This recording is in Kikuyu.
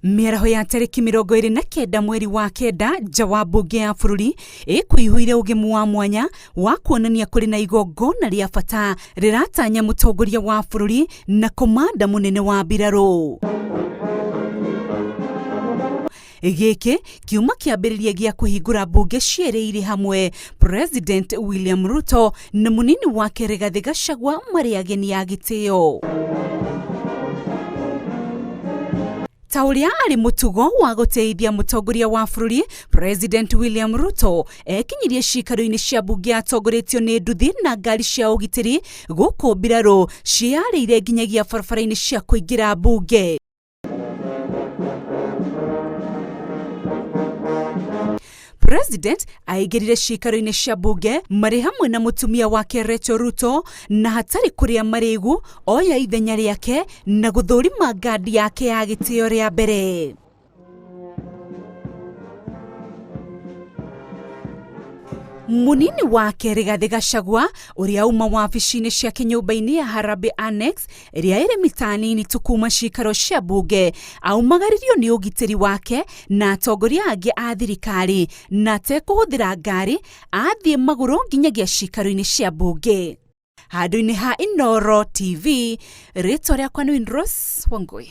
Mĩaraho ya tarĩki 29 mweri wa kenda nja wa mbunge ya bũrũri ĩkũihũire ũgemu wa mwanya wa kuonania kũrĩ na igongona rĩa bata rĩratanya mũtongoria wa bũrũri na komanda mũnene wa mbirarũ. Gĩkĩ kiuma kĩambĩrĩria gĩa kũhingũra mbunge cierĩ irĩ hamwe, President William Ruto na mũnini wake Rigathĩ Gachagua marĩ ageni a gĩtĩo. Ta ũrĩa arĩ mũtugo wa gũtĩithia mũtongoria wa bũrũri, President William Ruto ekinyirie ciikaro-inĩ cia mbunge atongoretio nĩ nduthi na ngari cia ũgitĩri gũkũ mbirarũ ciĩyarĩire nginyagia barabara-inĩ cia kũingĩra mbunge. President aingĩrire ciikaro-inĩ cia mbunge marĩ hamwe na mũtumia wake Rachel Ruto na hatarĩ kũrĩa marĩgu oya ithenya rĩake na gũthũrima ngandi yake ya gĩtĩo rĩa mbere. Munini wake Rigathĩ Gachagua ũrĩa uma wabici-inĩ ciake nyũmba-inĩ ya Harambee Annex ĩrĩa ĩrĩ mita nini tu kuma ciikaro cia mbunge aumagaririo nĩ ũgitĩri wake na atongoria angĩ a thirikari na atekũhũthĩra ngari athiĩ magũrũ nginyagia ciikaro-inĩ cia mbunge. Handũ-inĩ ha Inooro TV, rĩtwa rĩakwa nĩ Winrose Wangui.